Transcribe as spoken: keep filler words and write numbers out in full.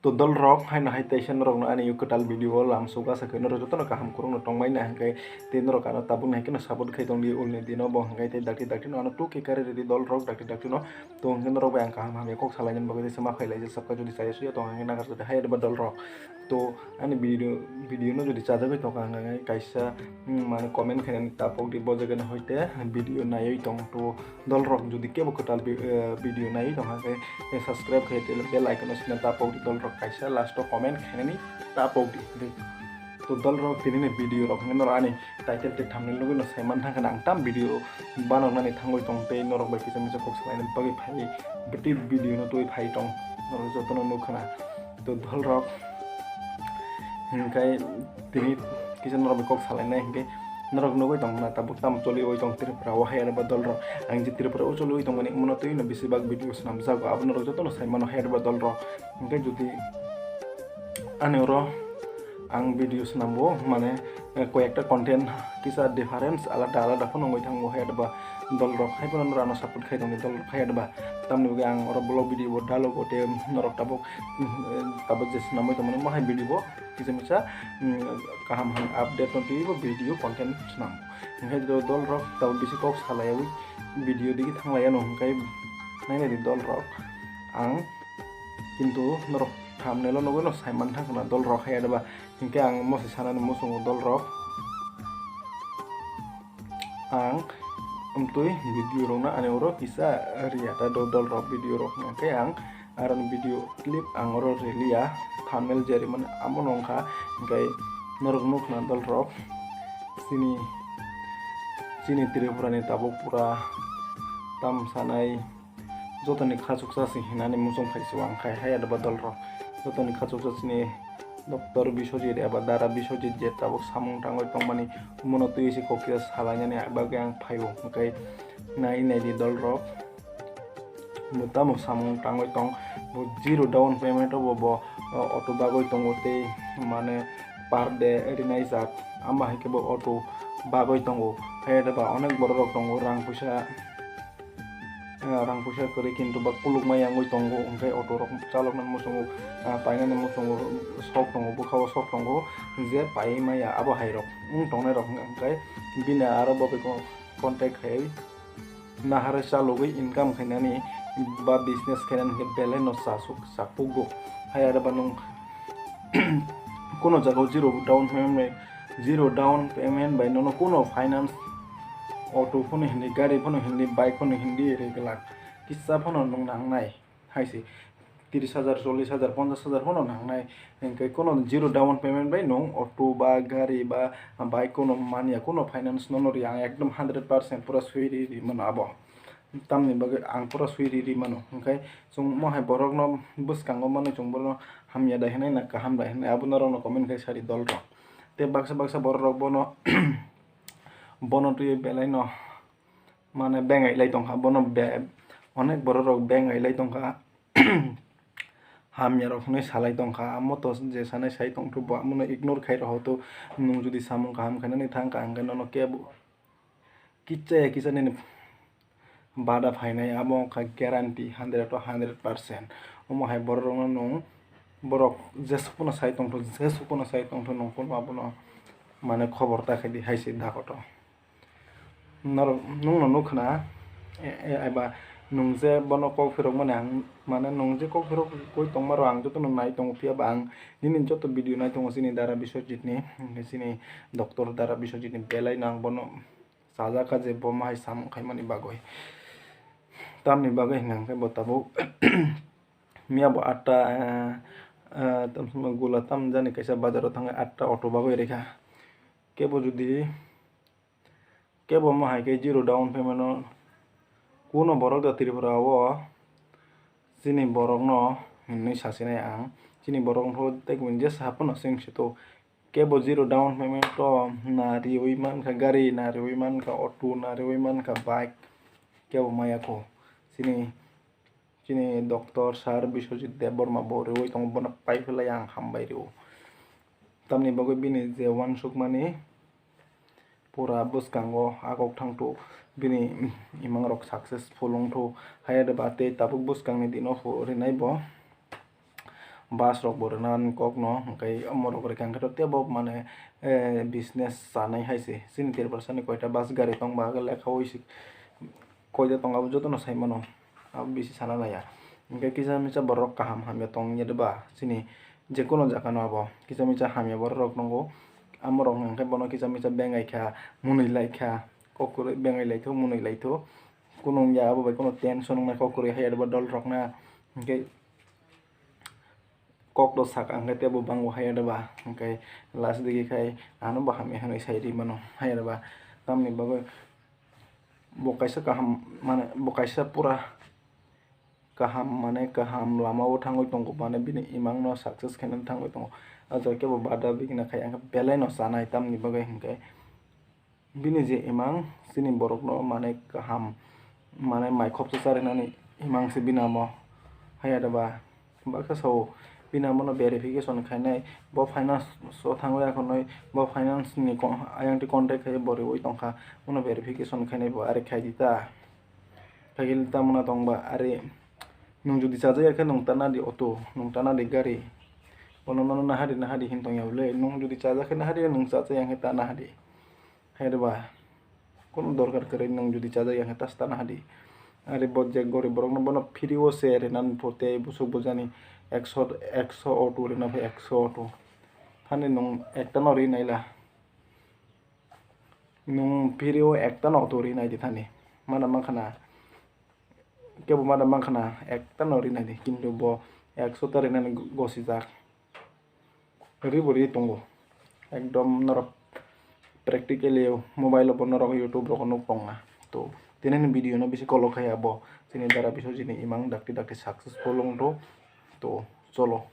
To dol rok, haino hai teisa norok no ani kwtal video o lamsok asa khe norok joto no kaham kwrwng no tongmani hwnkhe tei norok ano tabuk nai kheno support khai tongdi ulni dino bo hwnkhe tei dakti dakti no ano tuk khe kari ridi dol rok dakti dakti no. To hwnkhe norok bai ang kaham hamya kok salainani bagwi tei sama phai laijak sabkha jodi chaya suya tong hwnkhe nagar jodi hai adba dol rok. To ani video, video no jodi chajagwi tongkha hwnkhe kaisa, hmm, mane comment khainani tapok di bo jaga no hoite video naiwi tong to. Dol rok jodi kebo kwtal vi-, eh, video nai tongkha khe, eh, subscribe khai tei bell icon o sina tapok di dol rok kaisa last o comment khainani tapok di. To dol rok tini ni video rok hwnkhe norok ani title tei thumbnail nugwi no sai man thangkha ang tam video banoknani thangwi tong tei norok bai kisa misa kok salaina bagwi phai bwtwi video no twi phai tong norok jotono nukha na. To dol rok hwnkhe tini kisa norok bai kok salainai hwnkhe norok nugwi tong na tabuk tamo choliwi tong Tripura o hai adba dol rok. Ang je Tripura o choliwi tongmani omono twi no bisi bak video swnamjago abo norok jotono sai mano hai adba dol rok. Hwnkhe jodi ani oro ang video swnambo mane, eh, koi ekta content kisa difference alada alada phano wngwi thango hai adba dol rok hai phano norok ano support khai tongdi dol rok hai adba tamni bagwi ang oro vlog video bo dalogo tei norok tabuk, mm, eh, tabuk je swnamwi tongmani mo hai video bo kisa misa, mm, kaham ham update no twibo video content swnam. Hwnkhe do dol rok tabuk bisi kok salaiwi video digi thanglaiya no hwnkhe nainai di dol rok ang kintu norok thumbnail o nugwi no sai man thangkha na dol rok hai adba hwnkhe ang mo se sanani muchungo dol rok ang amtwi video rok no ani oro kisa riya ta do dol rok video rok hwnkhe ang Aro ni video clip ang oro riliya, thumbnail je rimani amo no wngkha, hwnkhe norok nukna dol rok chini, chini Tripura ni tabuk pura tam sanai jotoni khachuksa se hinani muchung phai se wngkha hai adba dol rok jotoni khachuksa chini Doctor Biswajit eba Dara Biswajit je tabuk samung tangwi tongmani omono twi se kok kisa salainani bagwi ang phaio, hwnkhe nai nai di dol rok. Bo tamo samung tangwi tong, bo zero down payment o bo, bo, o, auto bagwi tongo tei mane per day rinai jak, ama hai khe bo auto bagwi tongo. Hai ba onek borok rok tongo, rang puisa, eh, rang puisa kwrwi kintu ba kulukma yangwi tongo, hwnkhe auto rok chaloknani muchungo, ah, painani muchungo sok tongo, bwkha o sok tongo, je paiwi maya abo hai rok wng tongnai rok hwnkhe bini aro bo bai contact khai. Naharwi chalogwi income khainani ba business khainani hwnkhe belai no chasuk chapukgo. Hai aro ba nwng kuno jagao zero down payment bai, zero down payment bai nono kuno finance auto phano hindi, gari phano hindi, bike phano hindi ri glak kisa phano nwng nangnai. Hai se tris hajar, chollis hajar, ponchash hajar phano nangnai. Hwnkhe kono zero down payment bai nwng auto ba gari ba bike kono manya, kono finance nono ri ang ekdom hundred percent pura swi ri ri mano abo. Tamni bagwi ang pura swi ri ri mano. Hwnkhe chwng mo hai borokno bwskango manwi chwng bono hamya da hinwi na kaham da hinwi abo norokno comment khai sadi dol rok. Tei baksa baksa borok rok bono, bono twiwi belai no mane bengai lai tongkha, bono be-, onek borok rok bengai lai tongkha. Hamya rok hwnwi salai tongkha, amo to je sanai sai tongthobo, amono ignore khai rohoto, nwng jodi samung kaham khainani thangkha, hwnkhe nono kebo kichaya kicha nini bada phainai, amo wngkha guarantee hundred to hundred percent. Omo hai borok rokno nwng, borok jesuk phano sai tongtho, jesuk phano sai tongtho, nwng phano abono mane khobor ta khaidi hai se dakoto. Norok nwngno nukha na, e, e, eba nwng je bono kok phirokmani ang, mane nwng je kok phirokgwi tongmaro ang jotono nai tongo, phiya ba ang nini joto video nai tongo chini Dara Biswajit ni, hwnkhe chini Doctor Dara Biswajit ni belai no ang bono chajakha je bo ma hai samung khaimani bagwi. Tamni bagwi hwnkha hwnkhe bo tabuk miya bo atta, eh, eh, tam, gula tam jani kaisa bazaro thangwi atta auto bagwi rikha. Kebo jodi Kebo omo hai khe zero down payment o kuno borok da Tripura o chini borok no hinwi sasinai ang. Chini borok no tei kung jesa haphano chwng sito. Kebo zero down payment o na riwi mankha gari, na riwi mankha auto, na riwi mankha bike. Kebo maya kho. Chini Chini doctor sir Biswajit Debbarma bo riwi tongo, bono pai phlai ang hambai rwo. Tamni bagwi bini je uansukmani pura bwskango a kok thangthu, bini imang rok successful wngthu. Hayadaba tei tabuk bwskangni dino phu rinai bo. bus rok bo rwna nani kok no, hwnkhe omo rok rwkha hwnkhe to teibo mane, eh, business chanai hai se. Chini Tiprasa ni koita bus gari tong ba lekha oi se, koita tong abo joto no sai mano, abo bisi sana naiya. Hwnkhe kisa misa borok kaham hamya tong ya de ba chini je kono jaga no abo kisa misa hamya borok rok tongo, amo rok hwnkhe bono kisa misa bengai kha, mwnwi lai kha, kok kwrwi bengai lai tho, mwnwi lai tho, kunu wngya abo bai kono tension wngnai kok kwrwi hai ya de ba dol rok na, hwnkhe kok to saka hwnkhe teibo bango hai ya de ba, hwnkhe last digi khai ano bo hamya hwnwi sai ri mano hai ya de ba, tamni bagwi bo kaisa kaham mane bo kaisa pura kaham mane kaham lama o thangwi tongo, mane bini imang no success khainani thangwi tongo, o jaga khe bo bada bigna khai hwnkhe belai no chanai tamni bagwi hwnkhe. Bini je imang chini borokno mane kaham, mane mai khopsa charinani imang se bini amo. Hai ya de ba, baksa sao bini amo no verification khainai, bo finance o thangwi akhonwi bo finance ni kon-, ayang twi contact khai bo riwi tongkha, bono verification khainai bo ari khai di ta. Khai tamna tong ba ari nwng jodi chajak ya khe nwng ta nadi auto, nwng ta nadi gari, bono mano nahadi nahadi hin tong ya bole, nwng jodi chajak khe nahadi nwng chajak ya khe ta nahadi. Hai de ba, kono dorkar kwrwi nwng jodi chajak ya khe ta stana hadi. Are bo je gorib borok no bono free o se rwna pore busuk bujani ekso, ekso auto rwna phe ekso auto. Thani nwng ekta no ri naila. Nwng free o ekta no auto ri nai di thani. Mana mankha na. Kebo mada mankha na ekta no rinai di, kintu bo ekso ta rinani gosijak. Ri bo ri tongo. Ekdom norok practically mobile o bo norok YouTube rogo nuk tongna. To, tini ni video no bisi kolok khai abo. Chini Dara Biswajit ni imang dakti dakti successful wng tho. To, cholo.